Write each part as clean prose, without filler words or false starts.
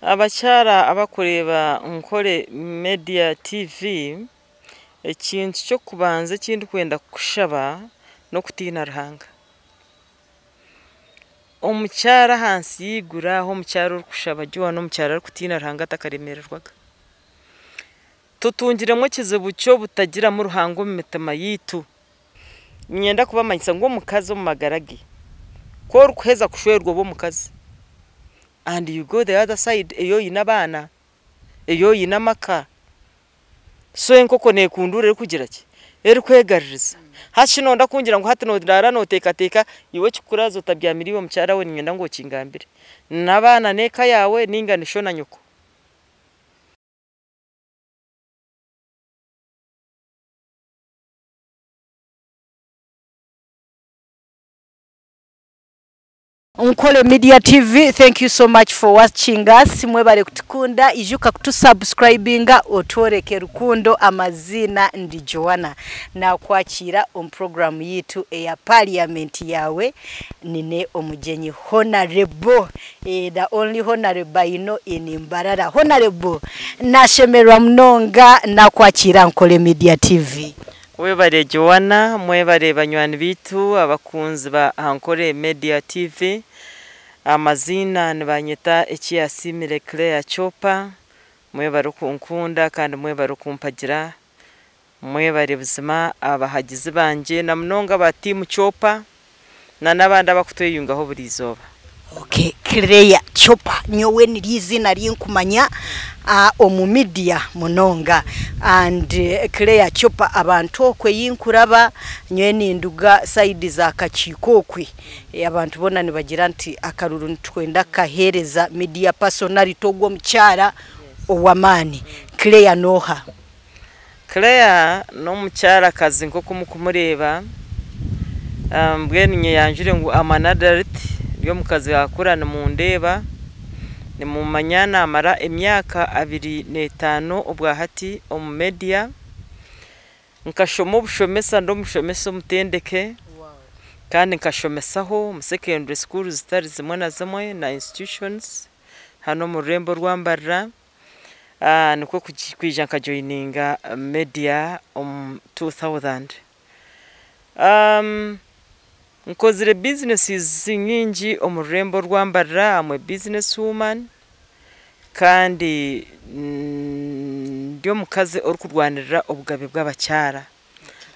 Abakyara abakureeba Nkore Media TV, ekintu ky'okubanza eki ndikwenda kukushaba n'okutiina Ruhanga. Omukyara ahansi y'eiguru aha omukyara orikushaba gye n'omukyara arikutiina Ruhanga takaremererwaga. Tutungiremu ekizibu ky'obutagiramu Ruhanga omu mitima yaitu. Niinyenda kubamanyisa ngu omukazi omu magara ge, ku orikuheza kushwerwa oba omukazi and you go the other side ei oine abaana, ei oine amaka, so enkoko neekunduura erikugira ki? Erikwegaruriza. Hati shi nooyenda kungira ngu hati nooraara nooteekateeka iwe ekikukuraaza otabyamire iwe mukyara we niinyenda ngu okingambire. N'abaana n'eka yaawe nainga ni sho na nyoko? Nkole Media TV thank you so much for watching us mwebare kutukunda ijuka kutu subscribinga otworeke rukundo amaziina ndi Joanna nakwakira omu program yitu eya parliament yawe nine omugyenyi Honarebo the only Honarebo I know in Mbarara Honarebo nashemererwa munonga nakwakira Nkole Media TV. Webare Joanna, mwebare banywani baitu abakunzi ba Ankole Media TV. Amaziina nibanyeta Ekiyasiimire Claire Kyopa. Mwebare okunkunda kandi mwebare okumpagira. Mwebare buzima abahagizi bangye na munonga aba tiimu Kyopa na n'abandi abakutweyungaho buri izooba. Okay, Claire Chopa nyowe niryo eiziina rinkumanya omu media munonga and Claire Chopa abantu okwe eyinkuraba nyowe ninduga side za Kakiika okwe abantu boona nibagira nti akaruru nitwenda kukahereza media personality ogwo omukyara ow'amaani. Claire noha? Claire n'omukyarakazi nk'oku murikumureeba, mbwenu nyeyanjure ngu am an adult, ndi omukazi akura nimundeeba, nimumanya naamara emyaka 25 obwahati omu media. Nkashoma obushomesa ndi omushomesa omutendeke kandi nkashomesaho omu secondary schools zitari zimwe na zimwe na institutions hanu omu rurembo orwa Mbarara. Nikwo kwija nka joininga media omu 2000. Nkozire businesses nyingi omu rurembo orwa Mbarara, am a business woman kandi ndi omukazi orikurwanirira obugabe bw'abakyara.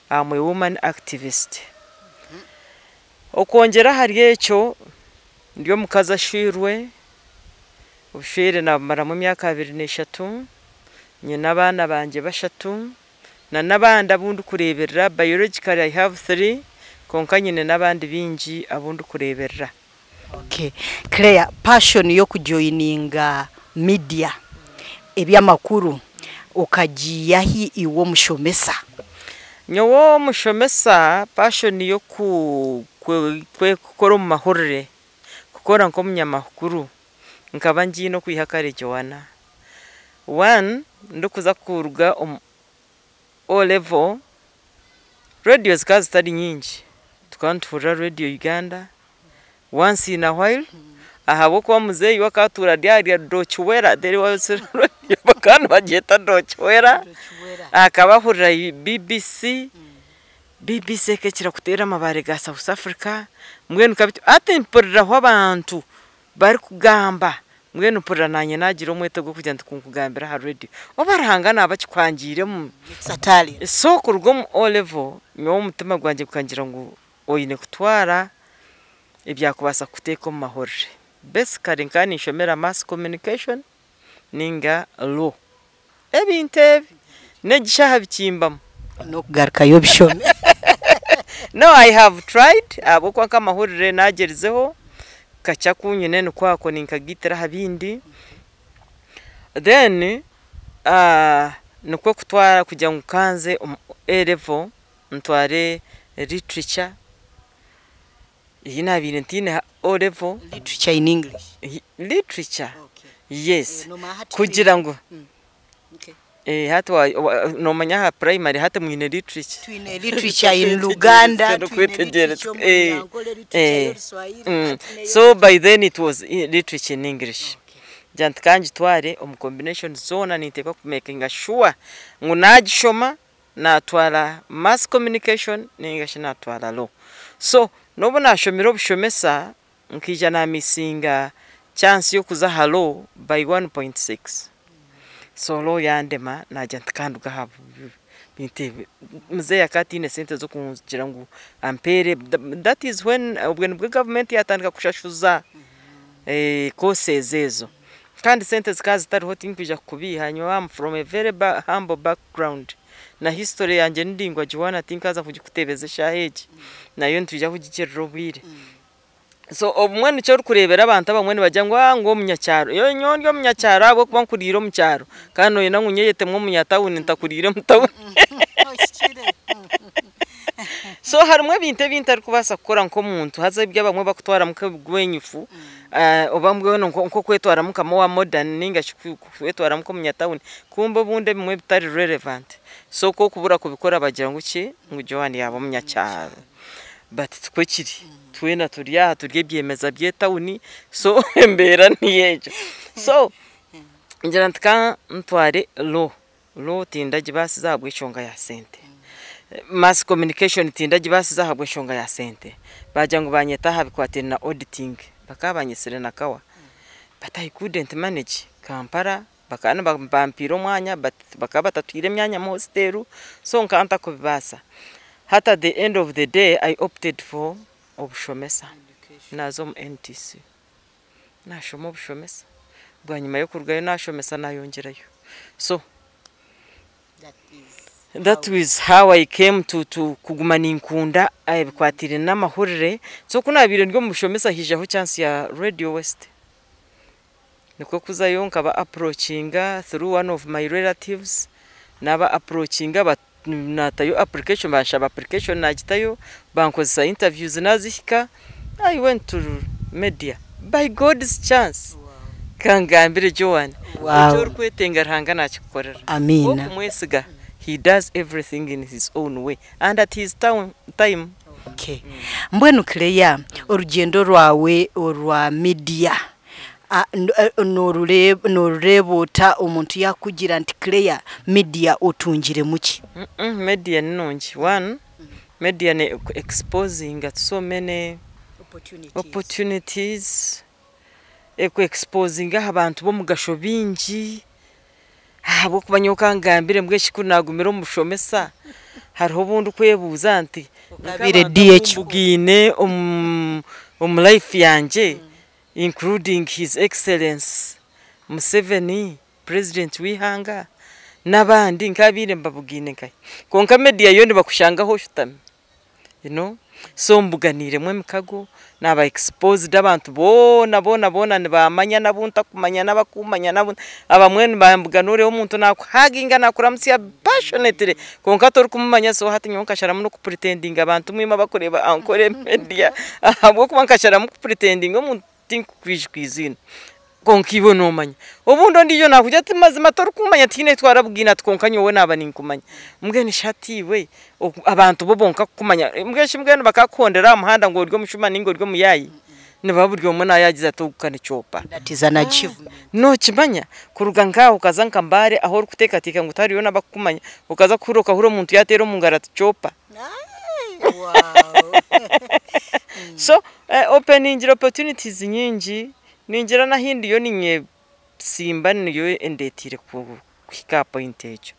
Am a woman activist. Okwongyera ahari ekyo, ndi omukazi ashwirwe, obushwere nabumaramu emyaka 23, nyine abaana bangye bashatu na n'abandi abu ndikureeberera, biologically I have three, kwonka nyine n'abandi baingi abu ndikureeberera. Okay. Claire, passion y'okujoininga media eby'amakuru okagiiha hi iwe omushomesa? Nyowe omushomesa, passion y'okukora omu mahurire, kukora nk'omunyamakuru, nkaba ngiine okwiha kare Joanna. One, ndikuza kuruga omu O level, radio zikaba zitari nyingi. Tukaba nituhurira Radio Uganda once in a while, ahabw'okuba muzeeyi we akaba atuura ari ahari Deutsche Welle, there was radio bakaba nibagyeta Deutsche Welle, akaba ahurira BBC, BBC ekakira kuteera amabaare ga South Africa, mbwenu nka bityo. Hati mpuriraho abantu barikugamba, mbwenu mpurira naanye naagira omweto gw'okugira nti kunkugambira aha radio. Oba Ruhanga naaba akikwangiiremu. It's a talent. So kuruga omu O level, nyowe omutima gwangye gukangira ngu oine kutwara ebyakubaasa kukuteeka omu mahurire. Basically nkaba ninshomera mass communication ninga law. Ebintu ebi n'egishaaha bikimbamu. N'okugarukayo obishome. No, I have tried ahabw'okuba nk'amahurire naagyerizeho, kakye aku nyine nikwo ako ninkagiitira aha bindi. Then nikwo kutwara kugira ngu kanze omu A level ntware literature ei naabaire ntiine O level. Literature in English. Literature, yes. Kugira ngu hati noomanya aha primary hati mwine literature. Twine literature in Luganda, twine literature omu Runyankore, literature y'Oruswahili. So by then it was literature in English. Ngira nti ka ngitware omu combination zoona ninteekwa kumekinga sure ngu naagishoma naatwara mass communication ninga shi naatwara law. So n'obu naashomire obushomesa nkaija naamisinga chance y'okuza aha law by 1.6. So law yandema naagira nti ka nduge aha bintu ebi. Muzeeyi akaba atiine sente z'okugira ngu ampeere, that is when obwe nibwo gavumenti yaatandika kushashuza courses ezo. Kandi sente zikaba zitariho tinkwija kukubiiha nyowe am from a very humble background. Na history yangye ni ndaingwa Joanna tinkaaza kugikuteebeza eshaaha egi, nayo nitwija kugigirira obwire. So obumwe nikyo orikureebera abantu abamwe nibagira ngu aah ngu omunyakyaro, nyowe ndi omunyakyaro ahabw'okuba nkuriire omu kyaro kandi noyenda ngu nyeyetemu omunyatawuni ntakuriire omu tawuni. So harimu ebintu ebi ntarikubaasa kukora nk'omuntu haza ebi abamwe bakutwaramu nk'ebigwenyufu oba mbwenu nk'okwetwaramu nka owa modern ninga shi kwetwaramu nk'omunyatawuni kumbe obundi ebimwe bitari relevant. So ku okubura kubikora bagira ngu ki? Ngu Joan yaaba omunyakyaro. But tikwo kiri, twena turi aha turi ebyemeza by'etawuni so embeera niyo egyo. So ngira nti ka ntware law, law tindagibaasize ahabw'enshonga ya sente. Mass communication tindagibaasize ahabw'enshonga ya sente. Baagira ngu banyeta aha bikwatiraine na auditing, bakaba banyetsire Nakawa but I couldn't manage Kampala bakaba nibampiire omwanya but bakaba batatuhaire emyanya omu hostel so nkaba ntakubibaasa. Hati at the end of the day I opted for obushomesa naaza omu NTC naashoma obushomesa bwanyima y'okurugayo naashomesa naayongyerayo so that is how I came to to kuguma ninkunda ebikwatiraine n'amahurire so ku naabaire ndi omu bushomesa haijaho chance ya Radio West nikwo kuzayo nkaba approachinga through one of my relatives naaba approachinga naatayo application banshaba application naagitayo bankozesa interviews naazihika I went to media by God's chance kangambire Joan eki orikwetenga Ruhanga naakikukorera Amiina. Okumwesiga he does everything in his own way and at his time. Okay. Mbwenu Claire, orugyendo rwawe orwa media noorureeba ota omuntu yaakugira nti Claire media otungiremu ki? Media ni nungi. One, media ne exposinga to so many opportunities, eku exposinga aha bantu b'omugasho baingi ahabw'okuba nyowe kangambire mbwenu shi ku naagumire omu bushomesa hariho obu ndikwebuuza nti Okabaire nk'abantu DH. abu mbugaine omu life yangye including His Excellence Museveni president w'eihanga n'abandi nk'abaire mbabugaine nkahi? Kwonka media yo nibakushangaho oshutami so mbuganiiremu emikago naaba exposed abantu boona boona boona nibamanya n'abu ntakumanya n'abakumanya n'abu abamwe nibambugana oreeba omuntu naakuhaginga naakuramutsya passionately kwonka torikumumanya so hati nyowe nkasharamu n'okupretendinga abantu mwima abakureeba Ankole Media ahabw'okuba nkasharamu kupretendinga omuntu tinkukwijuka eiziina kwonka iwe noomanya. Obundi ondiijo naakugira ati mazima torikumanya tihaine ahu twarabugaine ati kwonka nyowe naaba ninkumanya. Mbwenu shi hati iwe abantu bo bonka kukumanya mbwenu shi mbwenu bakakuhondera aha muhanda ngu ori omushuma ninga ori omuyaayi? Nibaba buri omwe naayagiza ati ogu ka ni kyopa. That is an achievement. Nookimanya kuruga nk'aho okaza nka Mbale ahu orikuteekateeka ngu tihariyo n'abakukumanya okaza kuhurira okahurira omuntu yaateera omu ngaro ati kyopa. So openingire opportunities nyingi ningira n'ahi ndiyo niinyesimba niyo endeeteire kuhika aha point egyo.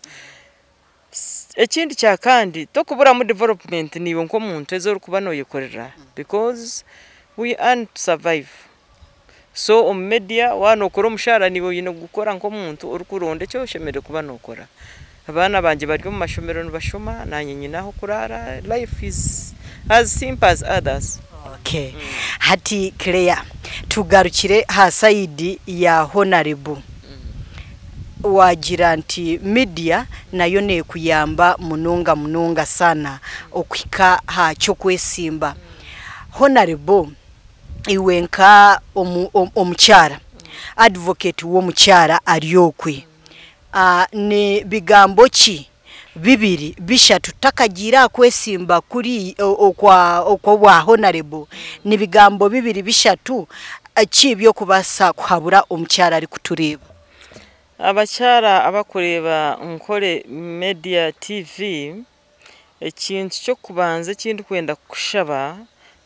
Ekindi kya kandi tokuburamu development naiwe nk'omuntu ezi orikuba nooyekorera because we earn to survive. So omu media waaba nookora omushaara naiwe oine kugukora nk'omuntu orikuronda eki oshemereire kuba nookora. Abaana bangye bari omu mashomero nibashoma naanye nyine ah'okuraara life is as simple as others. Okay. Hati Claire, tugarukire ha side ya Honorable. Wagira nti media nayo nekuyamba munonga munonga sana okuhika ha ky'okwesimba. Honorable, iwe nka omukyara, advocate w'omukyara ari okwe, ni bigambo ki bibiri bishatu takagiire aha kwesimba kuri okwa okw'obwa Honorable, ni bigambo bibiri bishatu ki eby'okubaasa kuhabura omukyara arikutureeba? Abakyara abakureeba Nkore Media TV, ekintu ky'okubanza eki ndikwenda kukushaba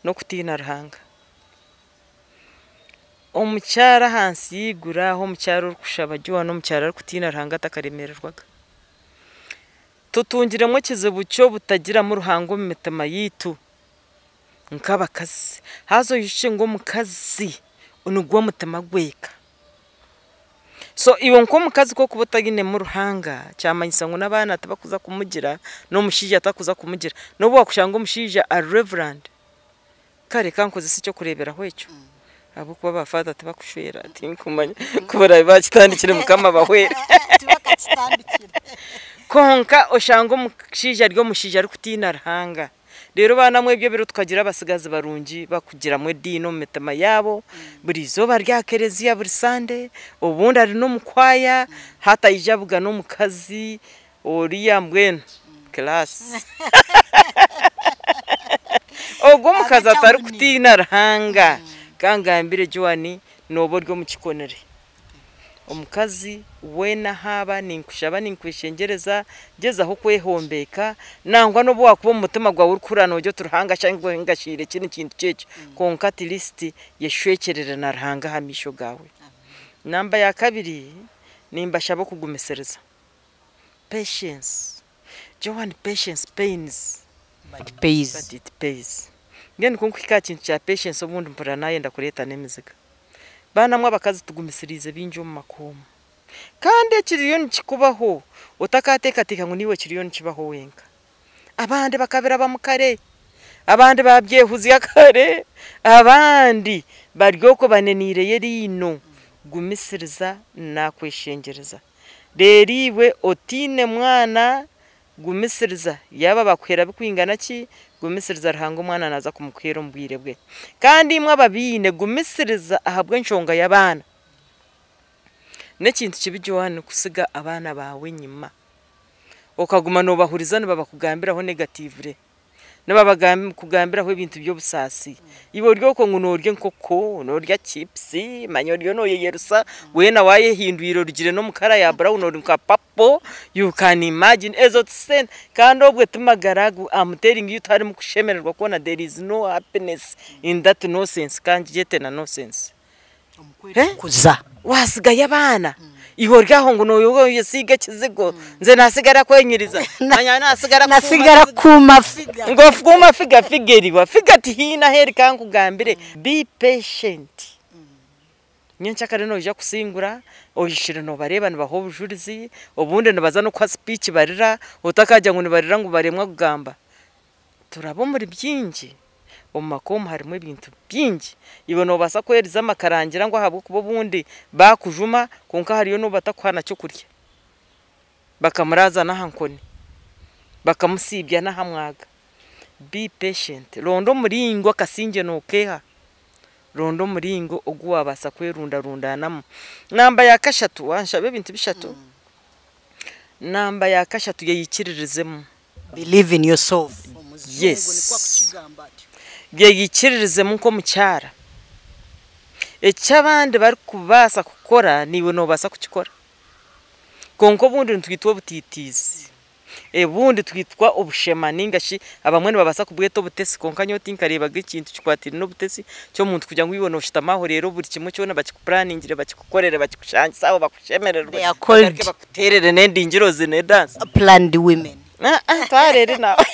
n'okutiina Ruhanga. Omukyara ahansi y'eiguru aho omukyara orikushaba gye n'omukyara arikutiina Ruhanga atakaremererwaga. Tutungiremu ekizibu ky'obutagiramu Ruhanga omu mitima yaitu nk'abakazi. Haza oijukye ngu omukazi nigwo mutima gw'eka. So iwe nk'omukazi ku orikuba otainemu Ruhanga, kyamanyisa ngu n'abaana tibakuza kumugira n'omushaija takuza kumugira. N'obu waakushanga omushaija ari reverand, kare kankozese ekyokureeberaho ekyo ahabw'okuba ba father tibakushwera tinkumanya ku baraabe baakitandikire Mukama abahwere. Kwonka oshanga omushaija ari omushaija arikutiina Ruhanga. Reero baana mwe ebyo ebiro tukagira abasigazi barungi bakugiramu ediini omu mitima yaabo, buri izooba ari aha kereziya buri Sande, obundi ari n'omu kwaya, hati aija abugana omukazi oriya mbwenu class. Ogwo omukazi atarikutiina Ruhanga, kangambire Joan nooba ori omu kikonere. Omukazi weena ahu aba ninkushaba ninkweshengyereza gyezaho kwehombeeka nangwa n'obu waakuba omu mutima gwawe orikuhurira noogira oti Ruhanga shi angashiire kinu kintu kyekyo kwonka at least yeshwekyerere na Ruhanga aha maisho gaawe. Namba ya kabiri nimbashaba okugumisiriza, patience, Joan patience pains But pays. but it pays. Mbwenu ku nkuhika aha kintu kya patience obundi mpurira naayenda kureeta n'emiziga. Baana mwe abakazi tugumisiriize bingi omu maka omu. Kandi ekiriyo nikikubaho otakateekateeka ngu niiwe kiriyo nikibaho wenka. Abandi bakabirabamu kare, abandi baabyehuzya kare, abandi bari okwo baneniireyo eriino. Gumisiriza naakweshengyereza. Reero iwe otaine mwana gumisiriza yaaba bakuheera bikwingana ki, gumisiriza Ruhanga omwana naaza kumukuheera omu bwire bwe. Kandi imwe ababiine gumisiriza ahabw'enshonga y'abaana. N'ekintu kibi Joan kusiga abaana baawe enyima okaguma noobahuriza nibabakugambiraho negatively, nibabakugambiraho ebintu by'obusaasi. Iwe ori okwo ngu noorya enkoko, noorya chips, manya oriyo nooyeyerusa, weena waayehindwire orugire n'omu colour ya brown ori nka purple, you can imagine ezo ti sente kandi obwe ti magara ago I'm telling you tiharimu kushemererwa kwona there is no happiness in that nonsense kangyete na nonsense. Kuza. Wasigayo abaana iwe ori aho ngu nooyesiiga ekizigo nze naasigara kwenyiriza manya naasigara Nasigara kuuma figure. ngu kuuma figure figure eriwa figure tihaine ahu eri kankugambire be patient. Nyencakare noija kusingura ohikire noobareeba nibaha obujurizi obundi nibaza n'okuha speech barira otakagira ngu nibarira ngu baremwa kugamba. Turaba omuri bingi omu maka omu harimu ebintu bingi iwe noobaasa kweriza amakarangira ngu ahabw'okuba obundi baakujuma kwonka hariyo n'obu batakuha na kyokurya bakamuraaza n'aha nkoni bakamusiibya n'aha mwaga. Be patient ronda omuringo akasingye nookeeha ronda omuringo ogu waabaasa kwerundarundanamu. Namba ya kashatu wanshaba ebintu bishatu, namba ya kashatu yeyikiririzemu. Believe in yourself. Yes. Yeyikiririzemu nk'omukyara. Eki abandi barikubaasa kukora niiwe noobaasa kukikora. Kwonka obundi nitwitwa obutiitiizi, obundi twitwa obushema ninga shi abamwe nibabaasa kubweta obutesi kwonka nyowe tinkareebaga ekintu kikwataine n'obutesi ky'omuntu kugira ngu iwe nooshutama aho reero buri kimwe kyona bakikupuraaningire bakikukorere bakikushangise aho bakushemererwe They are called bagaruke bakuteerere n'endingiro zine dance. Planned women. Ah, ah, twarere nawe.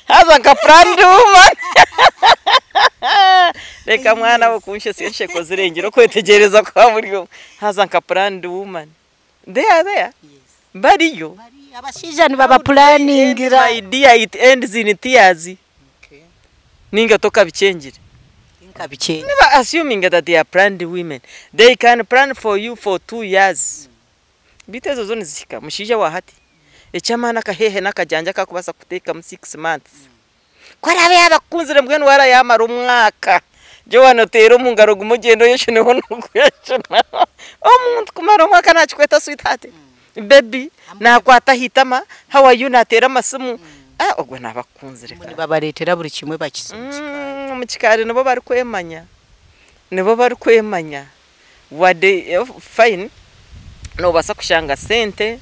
Haza nka planned woman. Reka mwana we kunshesa ensheko zirengire okwetegyereza kwa buri omwe. Haza nka planned woman. They are there. Bariyo. Abashaija nibabapulaningira. My dear, it ends in tears. Ninga tokabikyengire. Nkabikyenga. Never assuming that they are planned women. They can plan for you for 2 years. Bitu ezo zo nizihika. Mushaija wa hati. Eky'amaani akahehe n'akajanja kakubaasa kuteekamu 6 months. Ku araabe yaabakukunzire mbwenu warayamara omwaka. Joan oteere omu ngaro gume ogyende oyeshuneho n'okweshunaho. Omuntu kumara omwaka nakikweta sweetheart. Baby, nakwata ah'itama, how are you nateera amasimu. Ah, ogwo naabakukunzire kare. Nibabareetera buri kimwe bakisukika. Omu kikaari nibo barikwemanya. Nibo barikwemanya wadde fine noobaasa kushanga sente,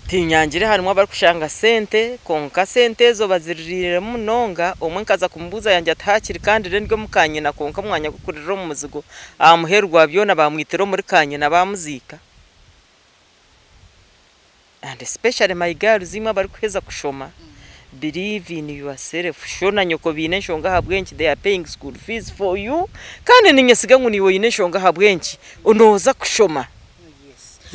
tinyangire harimu abarikushanga sente kwonka sente ezo baziriiriremu munonga. Omwe nkaza kumubuuza yangira ati haakiri kandire ndi omu kanyina, kwonka omu mwanya gw'okuririra omu muzigo, aha muheru gwa byona baamwitira omuri kanyina baamuziika. And especially my girls, imwe abarikuheza kushoma, believe in yourself. Sho na nyoko baine enshonga ahabw'enki they are paying school fees for you, kandi niinyesiga ngu naiwe oine enshonga ahabw'enki nooza kushoma.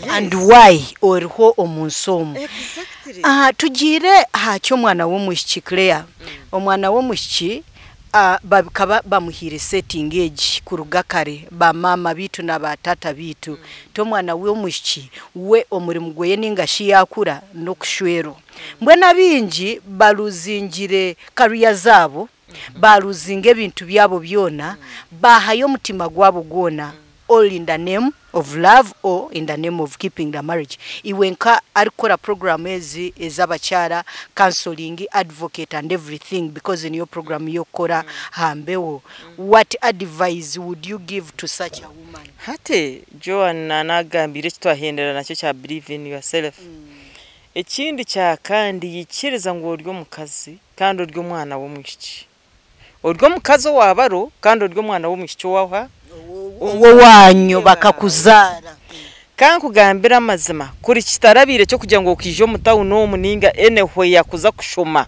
And why oriho omu nsi omu. Exactly. Aha tugiire aha ky'omwana w'omwishiki Claire. Omwana w'omwishiki bakaba bamuhaire setting egi kuruga kare ba maama baitu na ba taata baitu ti omwana w'omwishiki we omurimo gweye ninga shi yaakura n'okushwerwa. Mbwenu abaingi baruzingire career zaabo, baruzinga ebintu byabo byona, bahayo omutima gwabo gwona all in the name of love or in the name of keeping the marriage. Iwe nka arikukora program ezi ez'abakyara, counseling, advocate and everything, because niyo program y'okukora hambeho, what advice would you give to such a woman? Hati Joan nagambire eki twahendera nakyo kya believe in yourself. Ekindi kya kandi, yikiriza ngu ori omukazi kandi ori omwana w'omwishiki, ori omukazi owabaro kandi ori omwana w'omwishiki owaha. Owanyu bakakuzaara. Kankugambira amazima, kuri kitarabiire ekyokugira ngu okiija omu tawuni omu ninga anywhere kuza kushoma,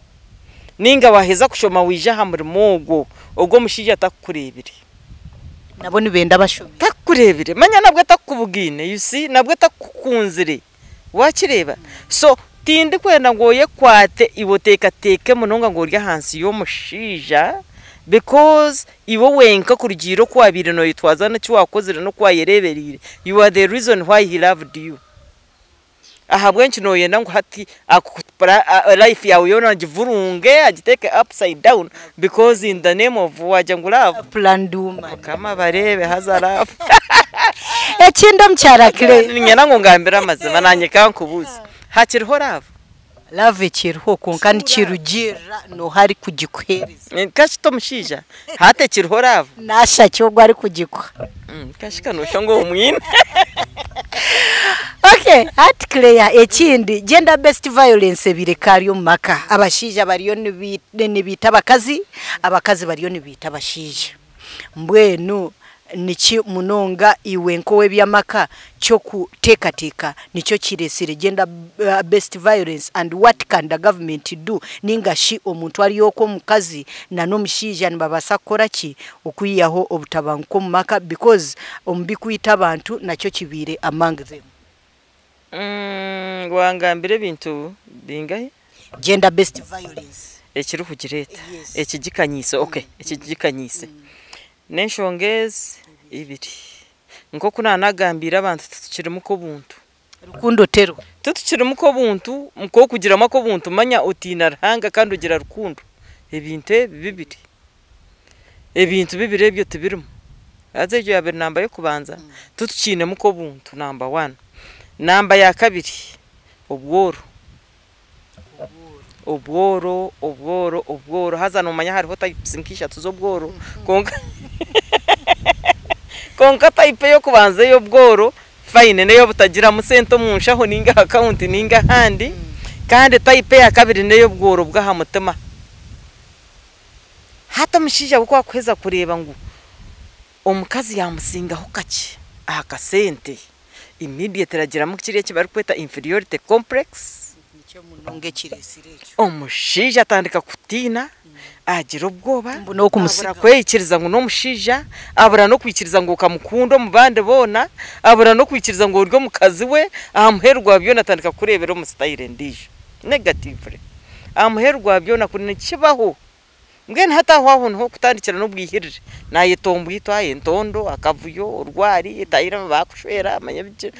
ninga waheza kushoma wija aha murimo ogwo, ogwo omushaija atakukureebire. Nabo nibenda bashomi. Takukureebire, manya nabwo atakukubugaine, you see, nabwo atakukunzire, wakireeba? So tindikwenda ngu oyekwate iwe oteekateeke munonga ngu ori ahansi y'omushaija, because iwe wenka kurugiirira oku wabiire noyetwaza n'eki wakozire n'oku wayereebereire, you are the reason why he loved you. Ahabw'enki noyenda ngu hati life yawe yoona agivurunge, agiteeke upside down, because in the name of wagira ngu love? Planned woman. Mukama bareebe haza love. Ekindi, omukyara Claire. Niinyenda ngu ngambire amazima, nanye kankubuuze, hakiriho love? Love ekiriho, kwonka nikirugirira noha ari kugikuheereza. Kashita omushaija hati ekiriho love? Nashaki ogwo ari kugikuha. Kashika noshusha ngu omwine. Okay, hati Claire, ekindi, gender based violence ebire kari omu maka. Abashaija bariyo nibiita abakazi, abakazi bariyo nibiita abashaija. Mbwenu niki munonga iwe nk'ow'ebyamaka ky'okuteekateeka nikyo kireesire gender based violence, and what can the government do, ninga shi omuntu ari okwo omukazi na n'omushaija nibabaasa kukora ki okwihaho obutabanguko omu maka, because omu bikwita abantu nakyo kibiire among them? Wangambira ebintu bingahi? Gender based violence. Ekirikugireeta? Yes. Ekigikanyiise, okay, ekigikanyiise n'enshonga ezi ibiri, nk'oku naanagambiire abantu, titukirimu k'obuntu. Rukundo tero. Titukirimu k'obuntu, nk'okugiramu ak'obuntu, manya otiina Ruhanga kandi ogira rukundo, ebintu ebi bibiri, ebintu bibiri ebyo tibirimu. Haza egyo yaabire namba y'okubanza, titukiinemu k'obuntu, number one. Namba ya kabiri, obworo, obworo, obworo, obworo. Haza noomanya hariho types nk'ishatu z'obworo, kwonka type ey'okubanza ey'obworo, fine, n'ey'obutagiramu sente omu nshaho ninga aha account ninga ahandi. Kandi type eya kabiri n'ey'obworo bw'aha mutima. Hati omushaija we ku akuheza kureeba ngu omukazi yamusingaho kakye aha kasente, immediately agiramu kiriya eki barikweta inferiority complex. Nikyo munonga ekireesire ekyo. Omushaija atandika kutiina, agira obwoba. Mbu n'okumusiga. Abura kweyikiriza ngu n'omushaija, abura n'okwikiriza ngu okamukunda omu bandi boona, abura n'okwikiriza ngu ori omukazi we. Aha muheru gwa byona atandika kukureebera omu style endiijo negatively. Aha muheru gwa byona kuri nikibaho. Mbwenu hati aho aho niho okutandikira n'obwihirire, naayetombwitwa entondo, akavuyo, orwari, etahire bakushwera, manya biki.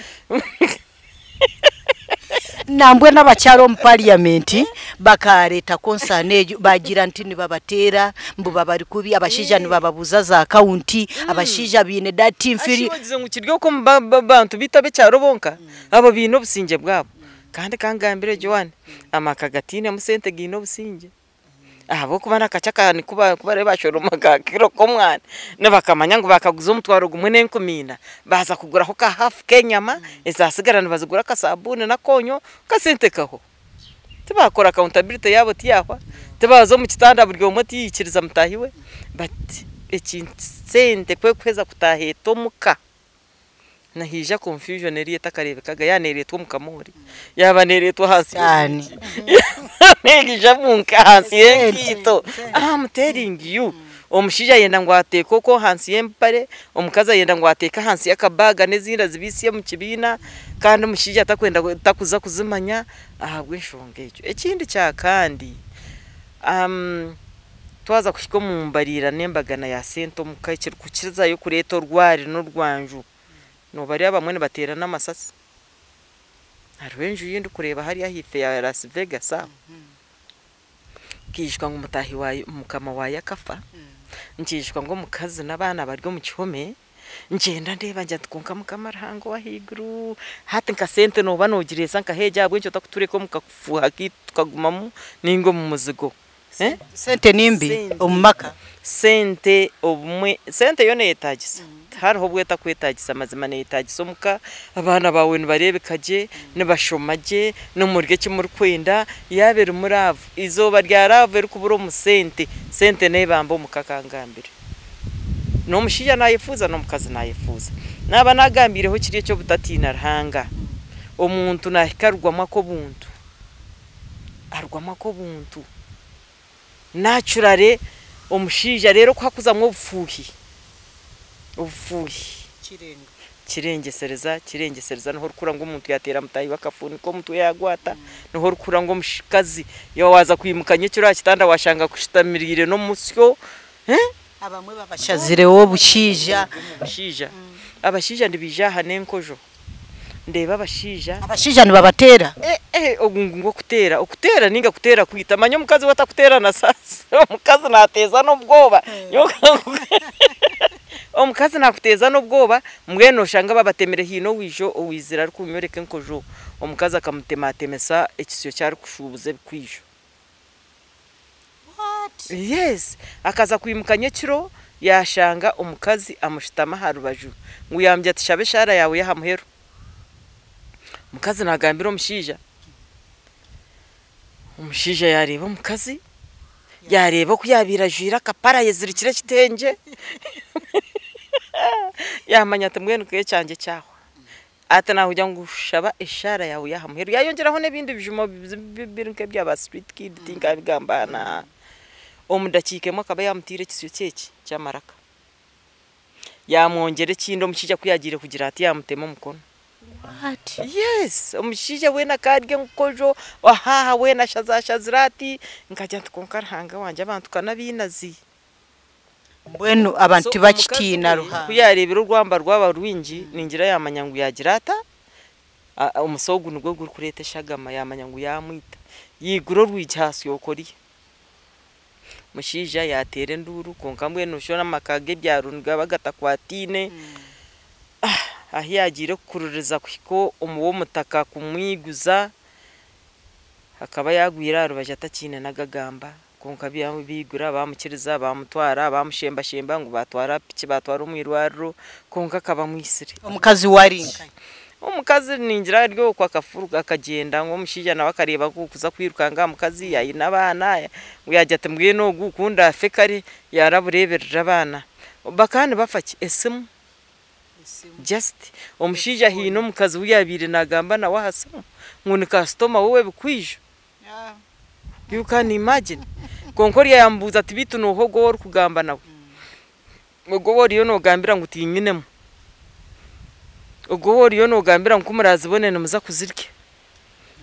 Nambwe n'abakyara omu parliament bakareeta concern egyo, bagira nti nibabateera, mbu babari kubi, abashaija nibababuuza za account, abashaija biine that inferi. Wagize ngu kiri okwo omu bantu biitu ab'ekyaro bonka, abo biine obusingye bwabo. Kandi kangambire Joan, amaka gatiinemu sente giine obusingye. Ahabw'okuba n'akakye aka niku barebe bashoroma ka kiro k'omwana nibakamanya ngu bakaguza omutwaro gumwe n'enkumi ina baaza kuguraho ka hafu k'enyama ezasigara nibazigura akasabuuni n'akonyo kasente kaho. Tibakora accountability yaabo tiyahwa tibaza omu kitanda buri omwe tiyaikiriza mutaahi we but ekintu sente ku erikuheza kutaaha eta omuka nihaija confusion eriyo etakareebekaga yaaba neereetwa omu kamoori yaaba neereetwa ahansi Sitaani. neija ahansi y'enkaito I'm telling you omushaija ayenda ngu ateeke okwo ahansi y'empare omukazi ayenda ngu ateeke ahansi y'akabaga n'ezindi azibiisye omu kibiina kandi omushaija takwenda takuza kuzimanya ahabw'enshonga egyo. Ekindi kya kandi twaza kuhika omu mbariira n'embagana ya sente omuka ekirikukizayo kureeta orwari n'orwanju noobareeba abamwe nibateerana amasasi. Hariho enju ei ndikureeba hariya ahaifo ya Las Vegas aho nkiijuka ngu mutaahi waayo mukama waayo akafa nkiijuka ngu omukazi n'abaana bari omu kihome ngyenda ndeeba ngira nti kwonka mukama Ruhanga ow'ahaiguru hati nka sente nooba noogireesa nkaha egi ahabw'enki otakutureka omu kafuuha kaitu tukagumamu ninga omu muzigo. Sente nimbi omu maka. Sente obumwe sente yo neyetagisa tihariho obu etakwetagisa mazima neyetagisa omuka abaana baawe nibareebeka gye nibashoma gye nimurya eki murikwenda yaaba erimu love eizooba rya love erikubura omu sente sente nebamba omuka kangambire n'omushaija nayefuuza n'omukazi nayefuuza naaba nagambiireho kiri eky'obutatiina Ruhanga omuntu nahika arugwamu ak'obuntu arugwamu ak'obuntu. Naturally omushaija reero ku hakuzamu obufuuhi, obufuuhi kirengyesereza, kirengyesereza niho orikuhurira ngu omuntu yaateera mutaahi we akafuunika omutwe yaagwata, niho orikuhurira ngu omukazi waaza kwimuka nyekiro aha kitanda waashanga akushutamiriire n'omusyo. Abamwe babashazireho obushaija. Obushaija, abashaija nibaija aha n'enkojo. Ndeeba abashaija. Abashaija nibabateera? Eh eh ogu ngu okuteera, okuteera ninga kuteera kwita manya omukazi we atakuteera na saasi omukazi naateeza n'obwoba omukazi naakuteeza n'obwoba mbwenu oshanga babatemire haine owaija owaizire arikunyoreka enkojo omukazi akamutematemesa ekisyo ki arikushuubuza ebikwijo. Yes akaza kwimuka nyekiro yaashanga omukazi amushutami aha rubaju ngu yaamugira ati shaba eshaara yaawe y'aha muheru. Omukazi naagambira omushaija, omushaija yaareeba omukazi, yaareeba oku yaabaire ajwaire akapare ayezirikire ekitengye, yaamanya ati mbwenu ka ekyangye kyahwa. Ati naakugira ngu shaba eshaara yaawe y'aha muheru. Yaayongyeraho n'ebindi bijumo biri nk'ebya ba street kid tinkabigamba aha n'aha. Omu dakiika emwe akaba yaamutaire ekisyo ky'eki ky'amaraka. Yaamwongyera ekindi omushaija ku yaagiire kugira ati yaamutema omukono. Yes! Omushaija weena akarya enkojo ahaaha weena ashazashazire ati, nkagira nti kwonka Ruhanga wangye abantu ka n'abainazi. Mbwenu abantu So tibakitiina omukazi we Ruhanga. ku yaareebire orwamba rwaba rwingi ningira yaamanya ngu yaagira ata, omusi ogu nigwo gurikureeta eshagama yaamanya ngu yaamwita. Yaigura orwigi aha syokoriya. Omushaija yaateera enduuru kwonka mbwenu shoona amaka g'ebyaro nigaba gatakwataine. Ahu yaagiire kukururiza kuhika omu w'omutaka kumwiguza, akaba yaagwire aha rubaju atakiine n'agagamba. Kwonka baigura baamukiriza baamutwara baamushembashemba ngu baatwara aha piki baatwara omu irwariro kwonka akaba amwitsire. Omukazi we ari nkahi? Omukazi ningira ari okwo akafuruka akagyenda ngu omushaija nawe akareeba ngu kuza kwirukanga aha mukazi aine abaana ngu yaagira ati mbwenu ogu ku ndaafe kare yaarabureeberera abaana. Bakaba nibafa ki? Esimu. Just omushaija haine omukazi ou yaabaire naagamba nawe aha simu ngu ni kasitoma we w'ebikwijo. You can imagine. Kwonka oriya yaamubuuza ati beitu nooha ogwo ou orikugamba nawe? Ogwo ou oriyo noogambira ngu tiinyinemu. Ogwo ou oriyo noogambira ngu ku muraazibone nimuza kuzirya.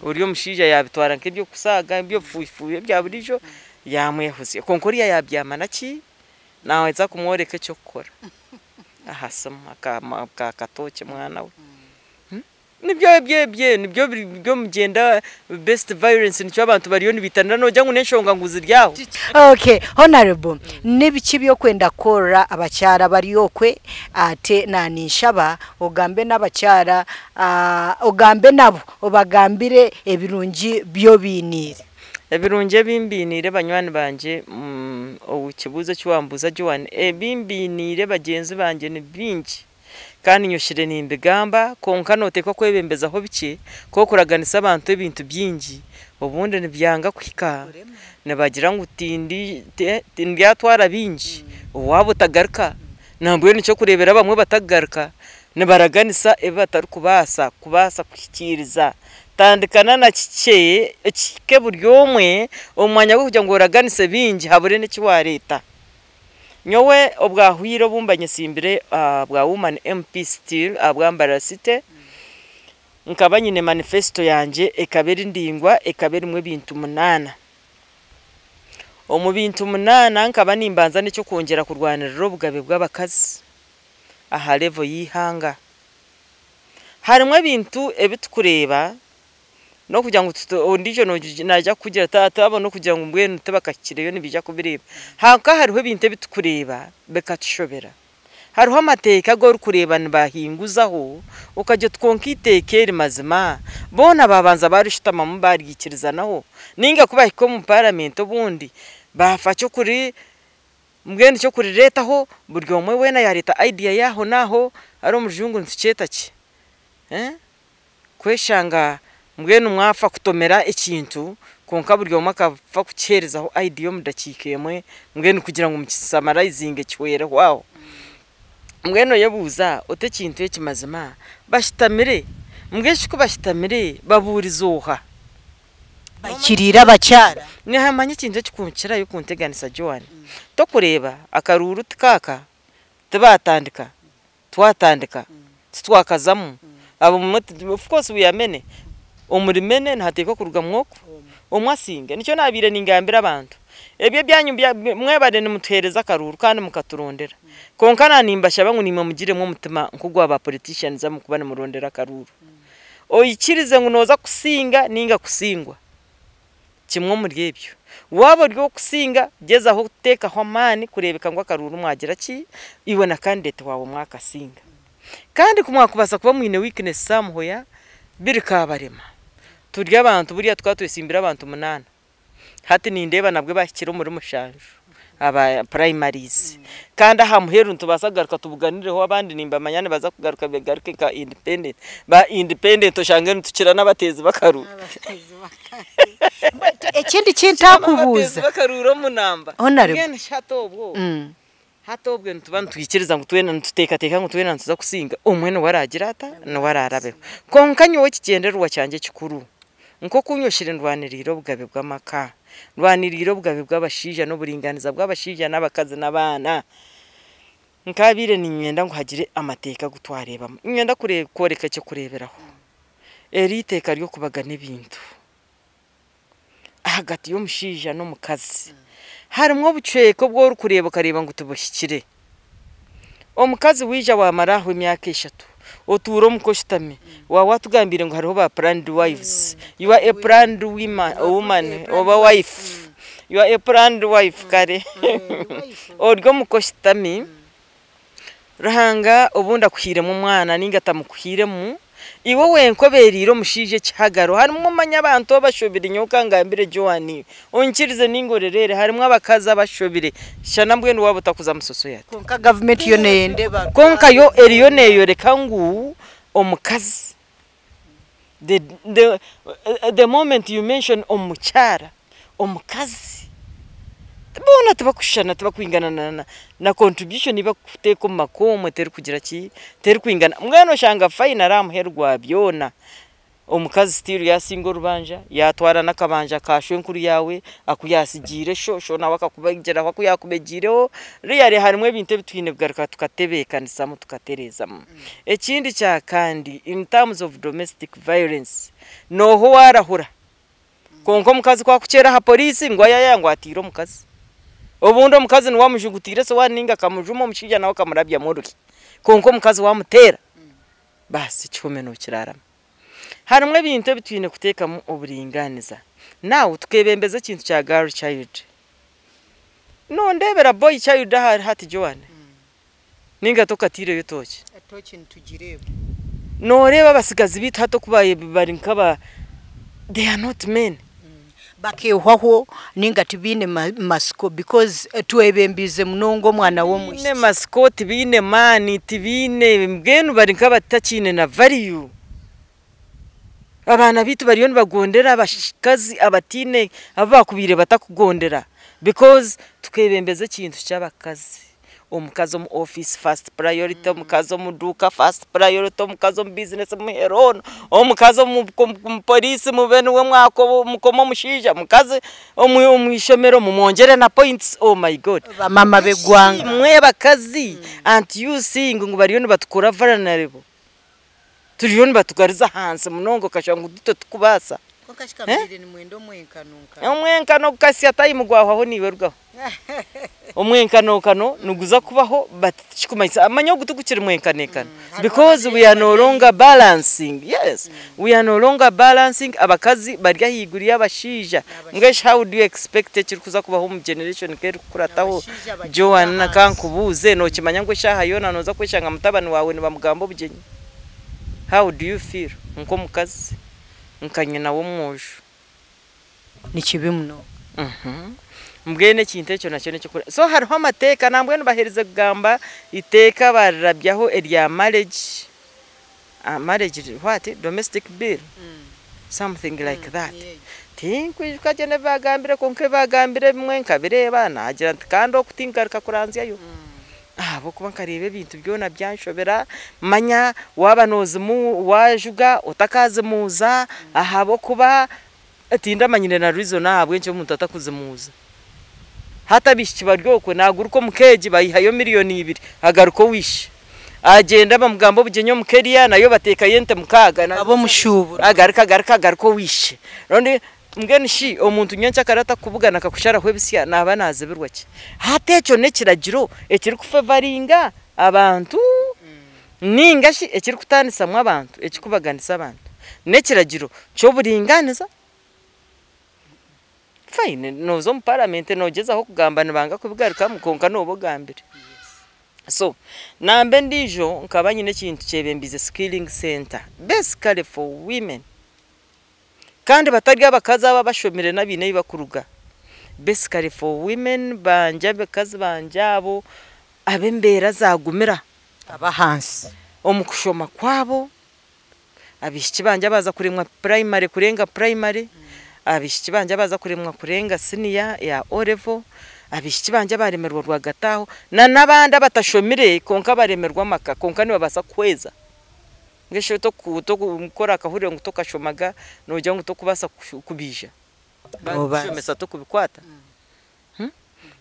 Oriya omushaija yaabitwara nk'eby'okusaaga, eby'obufuuhi-fuuhi ebya buriijo, yaamwehuzya. Kwonka oriya yaabyama naki? Naaheza kumworeka eky'okukora aha simu aka katooki mwana we. Nibyo ebyo ebyo nibyo biri omu gender based violence nikyo abantu bariyo nibaitanira noogira ngu n'enshonga ngu ziri aho. Okay, Honourable, nibiki ebyokwenda kukorera abakyara abari okwe ate naninshaba ogambe n'abakyara, ogambe nabo obagambire ebirungi by'obainiire. Ebirungi ebi mbiiniire banywani bangye, ekibuuzo eki wambuuza Joan, ebi mbiiniire bagyenzi bangye ni bingi kandi nyoshire nimbigamba kwonka nooteekwa kwebembezaho bikye ku okuraganisa abantu ebintu bingi obundi nibyanga kuhika. Nibagira ngu tindi tindyatwara bingi owaaba otagaruka nambwenu nikyo orikureebera abamwe batakugaruka nibaraganisa ebi batarikubaasa kubaasa kuhikiiriza. Tandikana na kikye ekihike buri omwe omu mwanya gw'okugira ngu oraganise bingi habure n'eki waareeta. Nyowe obwahwire obu mba nyesimbire aha bwa Woman MP still ahabwa Mbarara City, nkaba nyine manifesto yangye ekaba eri ndaingwa ekaba erimu ebintu munaana. Omu bintu munaana nkaba nimbanza n'eky'okwongyera kurwanirira obugabe bw'abakazi aha level y'eihanga. Harimu ebintu ebi tukureeba n'okugira ngu ondiijo naija kukugira ati twabona okugira ngu mbwenu tibakahikireyo nibaija kubireeba. Kwonka hariho ebintu ebi tukureeba bikatushobera. Hariho amateeka agu orikureeba nibahinguzaho okagira oti kwonka eiteeka eri mazima boona baabanza baarishutamamu baaryikirizanaho nainga ku bahika omu paramenti obundi baafa ky'okuri mbwenu ky'okurireetaho buri omwe weena yaareeta idea ye aho n'aho hariya omu rujungu nitukyeta ki? Kweshanga mbwenu mwafa kutomera ekintu kwonka buri omwe akafa kukiheerezaho idea omu dakiika emwe mbwenu kugira ngu mukisamarayizinge kihwereho aho. Mbwenu oyebuuza oti ekintu eki mazima bashutamire mbwenu shi ku bashutamire babuurize oha? Bahikiriire abakyara. Nihamanya ekintu ekikukirayo kunteganisa Joan, tokureeba akaruuru tikaaka tibaatandika twatandika titwakazamu abamwe of course we are many omuri many nihateekwa kurugamu oku omwe asinge nikyo nabaire ningambira abantu ebyo ebyanyu mwebare nimutuheereza akaruuru kandi mukaturondera kwonka na nimbashaba ngu naimwe mugiremu omutima nk'ogwa ba politicians amukuba nimurondera akaruuru oikirize ngu nooza kusinga ninga kusingwa kimwe omuri ebyo waaba ori ow'okusinga gyezaho kuteekaho amaani kureebeka ngu akaruuru mwagira ki iwe na candidate waawe mwakasinga kandi ku mwakubaasa kuba mwine weakness somewhere birikabarema turi abantu buriya tukaba twesimbire abantu munaana hati nindeeba nabwe bahikire omuri mushanju aba primaries kandi aha muheru nitubaasa kugaruka tubuganireho abandi nimbamanya nibaza kugaruka begaruke nka independent ba independent oshange nitukira n'abateezi b'akaruuru. Ekindi kintakubuuza. Abateezi b'akaruuru omu namba. Honorable. Mbwenu shi hati obwo hati obwe nituba nitwikiriza ngu twena nituteekateeka ngu twena nituza kusinga omwe niwe araagira ata niwe araarabeho. Kwonka nyowe ekigyendererwa kyangye ekikuru nk'oku nyoshire ndwaniriire obugabe bw'amaka, ndwaniriire obugabe bw'abashaija n'oburingaaniza bw'abashaija n'abakazi n'abaana. Nkabaire niinyenda ngu hagire amateeka agu twareebamu. Niinyenda kworeka eky'okureeberaho. Eri iteeka ry'okubagana ebintu ahagati y'omushaija n'omukazi. Harimu obucweka obu orikureeba okareeba ngu tibuhikire. Omukazi waija waamara aho emyaka eshatu otuura omuka oshutami, waaba waatugambiire ngu hariho ba planned wives, you are a planned woman oba wife, you are a planned wife kare ori omuka oshutami, Ruhanga obundi akuhairemu omwana nainga atamukuhairemu, iwe wenka obeereire omushaija ekihagaro. Harimu omanya abantu abashobire nyowe ka ngambire Joan, onkirize nainga orereere harimu abakazi abashobire shana mbwenu waaba otakuza omu society. Kwonka gavumenti yo neyenda ebarware. Kwonka yo eriyo neeyoreka ngu omukazi the, the, the moment you mention omukyara, omukazi, boona tibakushushana tibakwingana na, na, na contribution ei bakuteeka omu maka omwe terikugira ki, terikwingana. Mbwenu oshanga finally aha muheru gwa byona omukazi still yaasinga orubanja, yaatwara n'akabanja ka shwenkuru yaawe aku yaasigiire sho, sho nawe akakubegyeraho aku yaakubegyireho. Really harimu ebintu ebi twine kugaruka tukatebeekanisamu tukatereezamu. Ekindi kya kandi in terms of domestic violence, nooha owaarahura kwonka omukazi ku akukyera aha poriisi ngu ayaya ngu atiire omukazi. Obundi omukazi niwe amujugutiire esowaani nainga akamujuma omushaija nawe akamurabyamu oruhi. Kwonka omukazi waamuteera, baasi ekihome nookiraaramu. Harimu ebintu ebi twine kuteekamu oburingaaniza. Now tukeebembeza ekintu kya girl child. Nondeebera boy child ahu ari hati Joan? Nainga tokatiireyo tooki? Etooki nitugireeba. Nooreeba abatsigazi baitu hati oku bari nk'aba they are not men. Bakehwaho ninga tibiine masiko because twebembize munonga omwana Tibaine w'omwishiki. masiko, tibaine maani, tibaine mbwenu bari nk'abatakiine na value. Abaana baitu bariyo nibagondera abakazi abataine abu baakubaire batakugondera because tukebembeza ekintu ky'abakazi. Omukazi omu office first priority, omukazi omu duuka first priority, omukazi omu business mumuhe loan, omukazi omu police mube niwe mukoma omushaija, omukazi omu ishomero mumwongyere na points, oh my God. Bamama b'eggwanga. Imwe abakazi, aren't you seeing ngu bariyo nibatukora vulnerable? Turiyo nibatugaruza ahansi munonga okashanga ngu itwe titukubaasa. Kwonka shi kambaire nimwenda omwenkanonkano. Omwenkano gukasya time gwahwaho niiwe rugaho. Omwenkanonkano niguza kubaho but tikikumanyisa manya ogu tigukiri mwenkanekano because we are no longer balancing, yes, we are no longer balancing, abakazi bari ahaiguru y'abashaija. Mbwenu shi how do you expect ekirikuza kubaho omu generation nk'erikukurataho? Joan kankubuuze, nookimanya ngu eshaaha yoona nooza kweshanga mutabani waawe nibamugamba obugyenyi? How do you feel nk'omukazi, nka nyina w'omwojo? Ni kibi munonga. Mbwenu ekintu ekyo nakyo n'eky'okure. So hariho amateeka nambwenu baherize kugamba iteeka barirabyaho erya marriage, marriage what? Domestic bill? Something like that. Tinkwijuka gye n'ebi baagambire kwonka ebi baagambire ebimwe nkabireeba naagira nti kandi oku tingaruka kuranzyayo. Ahabw'okuba nkareeba ebintu byona byanshobera, manya waaba noozimu waajuga otakazimuuza ahabw'okuba tindamanyire na reason ahabw'enki omuntu atakuzimuuza. Hati abaishiki bari okwe naaguruka omu keegi baihayo 2,000,000 agaruka owishe. Agyenda bamugamba obugyenyi omu keriya nayo bateekayo ente 6. Ab'omushuuburo. Agaruka agaruka agaruka owishe. Rundi mbwenu shi omuntu nyenkyakare atakubugana akakusharaho ebisya naaba naazibirwa ki? Hati ekyo n'ekiragiro ekirikufevaringa abantu ninga shi ekirikutaanisamu abantu, ekirikubaganisa abantu. N'ekiragiro ky'oburingaaniza? Fine, nooza omu parliament noogyezaho kugamba nibanga kubigarukamu kwonka nooba ogambire. So, namba endiijo nkaba nyine ekintu kyebembiize skilling center basically for women. Kandi batari abakazi aba abashomire n'abaine ahi bakuruga. Basically for women bangye abakazi bangye abo ab'embeera zaagumira. Ab'ahansi. Omu kushoma kwabo, abaishiki bangye abaza kuremwa primary kurenga primary, abaishiki bangye abaza kuremwa kurenga senior ya O level, abaishiki bangye abaremerwa rwagati aho, na n'abandi abatashomire kwonka baremerwa amaka kwonka nibabaasa kuhweza. Mbwenu shi tokukora akahurire ngu tokashomaga noogira ngu tokubaasa kubiija? Bakushomesa tokubikwata?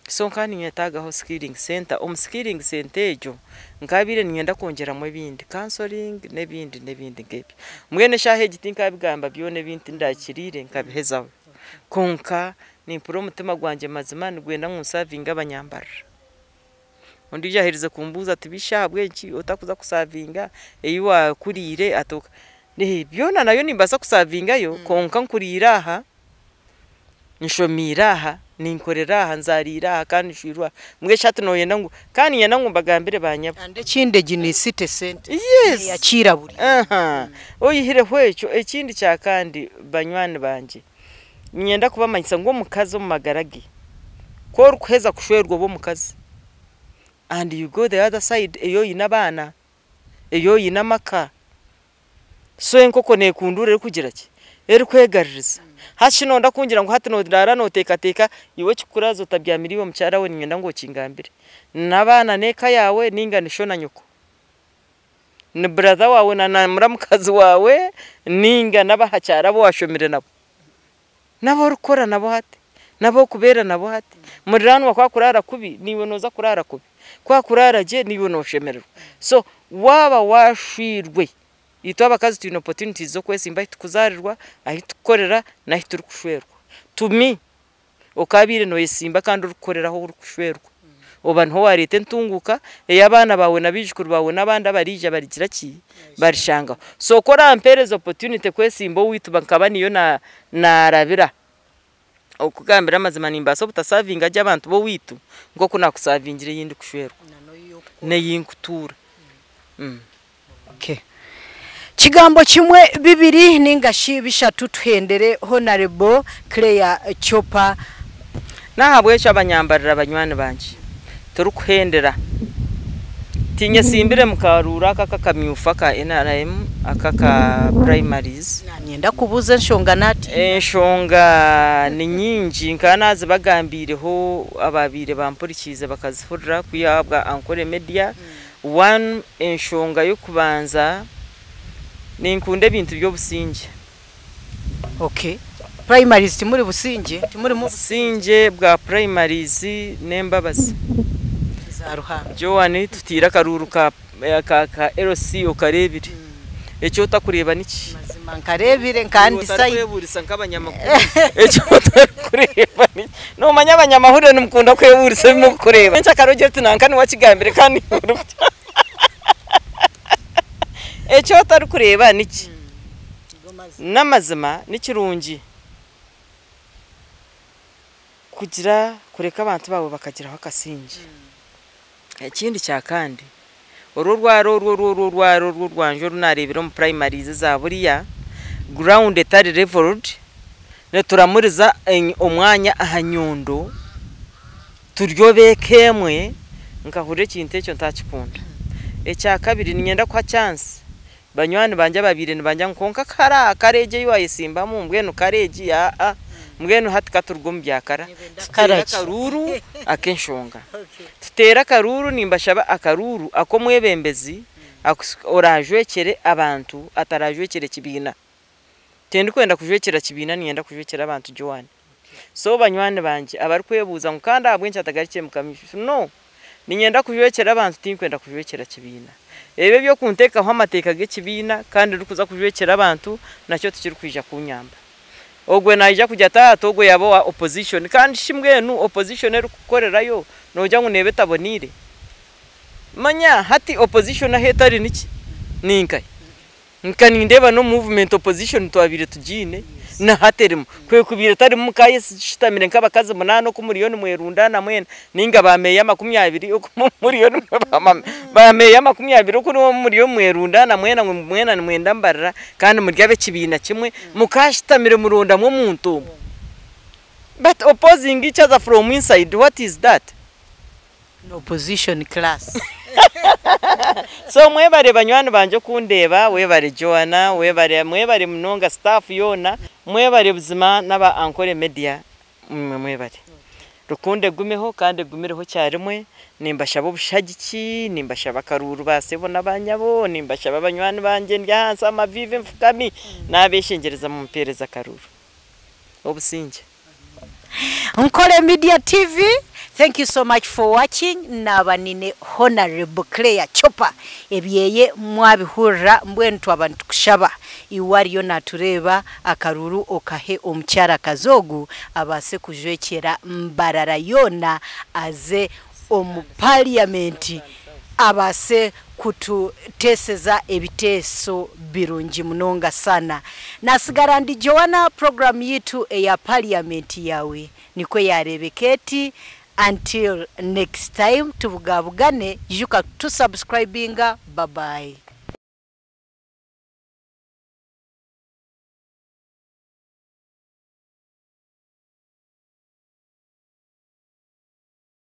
So nkaba ninyetagaho skilling center. Omu skilling center egyo nkabaire niinyenda kwongyeramu ebindi, counseling n'ebindi n'ebindi nk'ebyo. Mbwenu eshaaha egi tinkabigamba byona ebi tindakiriire nkabihezaho. Kwonka nimpurira omutima gwangye mazima nigwenda ngu nsavinge abanyambarira. Ondiijo aherize kumbuuza ati bishi ahabw'enki otakuza kusavinga ei waakuriire ati byona nayo nimbaasa kusavingayo kwonka nkuriire aha, nshomiire aha, ninkorera aha, nzaariire aha kandi nshwirwe aha. Mbwenu shi hati nooyenda ngu kandi niinyenda ngu mbagambire baanyabo. And ekindi egi ni city center. Yes. Neyakiira buri. Oyihireho ekyo, ekindi kya kandi banywani bangye, niinyenda kubamanyisa ngu omukazi omu magara ge, ku orikuheza kushwerwa oba omukazi and you go the other side ei oine abaana, ei oine amaka, so enkoko neekunduura erikugira ki? Erikwegaruriza. Hati shi noyenda kungira ngu hati nooraara nooteekateeka iwe ekikukuraaza otabyamire iwe mukyara we niinyenda ngu okingambire. N'abaana n'eka yaawe ninga ni sho na nyoko? Ni brother waawe na muramukazi waawe ninga n'abahakyaro abu waashomire nabo? N'abu orikukora nabo hati, n'abu orikubeera nabo hati. Muriraanwa ku akuraara kubi, naiwe nooza kuraara kubi. Ku akuraara gye, naiwe nooshemererwa. So waaba waashwirwe, itwe abakazi twine opportunities z'okwesimba ahi turikuzaarirwa, ahi turikukorera n'ahi turikushwerwa. To me, okaabaire nooyesimba kandi orikukorera ahu orikushwerwa. Oba niho waareeta entunguuka ei abaana baawe na baijukuru baawe n'abandi abariija barigira ki? Barishangaho. So ku orampeereza opportunity kwesimba owaitu nkaba niyo naarabira, okugambira amazima nimbaasa obutasavinga gye abantu b'owaitu nk'oku naakusavingire ei ndikushwerwa n'ei nkutuura. Okay. Kigambo kimwe bibiri ningashi bishatu tuhendere Honorable Claire Chopa. N'ahabw'ekyo abanyambarira banywani bangye turikuhendera tinyesimbire mukaruuru aka akakamyufu aka NRM aka ka primaries. Nanyenda kubuuza enshonga nati. Enshonga ni nyingi nkaba nazibagambiireho ababaire bampurikiize bakazihurira kwiha ahabwa Ankole Media. One, enshonga y'okubanza ninkunda ebintu by'obusingye. Okay. Primaries timuri busingye, timurimu Obusingye bwa primaries n'embabazi. Za Ruhanga. Joan tutiire akaruuru ka, ka, ka LC okareebire. Eki otakureeba niki? Mazima nkareebire nkandi side. Otarikwebuurisa nk'abanyamakuru. Eki otarikureeba niki? Noomanya abanyamahurire nimukunda kwebuurisa ebi murikureeba. Nyenkyakare ogire oti nanka niwe akigambire kandi Eki otarikureeba niki? N'amazima ni kirungi kugira kureka abantu baawe bakagiraho akasingye. Ekindi kya kandi, oru orwara oru oru oru orwara oru orwangye oru naareebire omu primaries eza buriya, ground etari leveled, nituramuriza omwanya aha nyundo, turi ab'eka emwe, nkahurira ekintu ekyo ntaakikunda. Ekya kabiri niinyenda kuha chance banywani bangye ababaire nibangya ngu kwonka kara kara egi ei waayesimbamu mbwenu kara egi aa mbwenu hati ka turuga omu bya kara tuteere akaruuru ak'enshonga. Tuteere akaruuru nimbashaba akaruuru ak'omwebembezi oraajwekyere abantu ataraajwekyere kibiina. Tindikwenda kujwekyera kibiina niinyenda kujwekyera abantu Joan. So banywani bangye abarikwebuuza ngu kandi ahabw'enki atagarukire Mukama no! Niinyenda kujwekyera abantu tinkwenda kujwekyera kibiina. Ebi eby'okunteekaho amateeka g'ekibiina kandi ndikuza kujwekyera abantu nakyo tikirikwija kunyamba. Ogwe naija kugira ati taata ogwe yaaba owa opposition kandi shi mbwenu opposition erikukukorerayo noogira ngu neeba etaboneire? Manya hati opposition ahu etari niki? Ninkahi? Nka nindeeba n'omu movement opposition twabaire tugiine na hati erimu. Ku ekubaire etarimu mukaayeshutamire nk'abakazi munaana oku muriyo nimwerundaana mwena nainga ba meeya 20 oku muriyo ba meeya 20 oku muriyo nimwerundaana mwena ngu mwena nimwenda mbarira kandi muri ab'ekibiina kimwe mukaashutamire murondamu omuntu omwe. But opposing each other from inside what is that? Ni opposition class. So mwebare banywani bangye okundeeba, webare Joanna, webare mwebare munonga staff yoona, mwebare buzima n'aba Ankole Media imwe mwebare. Rukundo egumeho kandi egumireho kyarimwe, nimbashaba obushagiki, nimbashaba akaruuru ba sebo na ba nyabo, nimbashaba banywani bangye ndi ahansi amaviivi nfukami, nabeshengyereza mumpeereze akaruuru. Obusingye. Nkole Media TV, thank you so much for watching. Naaba nyine Honorable Claire Chopa. Ebyeye mwabihurira mbwenu twaba nitukushaba iwe ariyo natureeba akaruru okahe omukyarakazi ogu abaase kujwekyera Mbarara yoona aze omu parliament abaase kututeeseza ebiteeso birungi munonga sana. Nasigara ndi Joanna, program yitu eya parliament yawe nikwo yareebeka eti. Until next time tubugabugane, ijuka kutusubscribinga. Bye bye.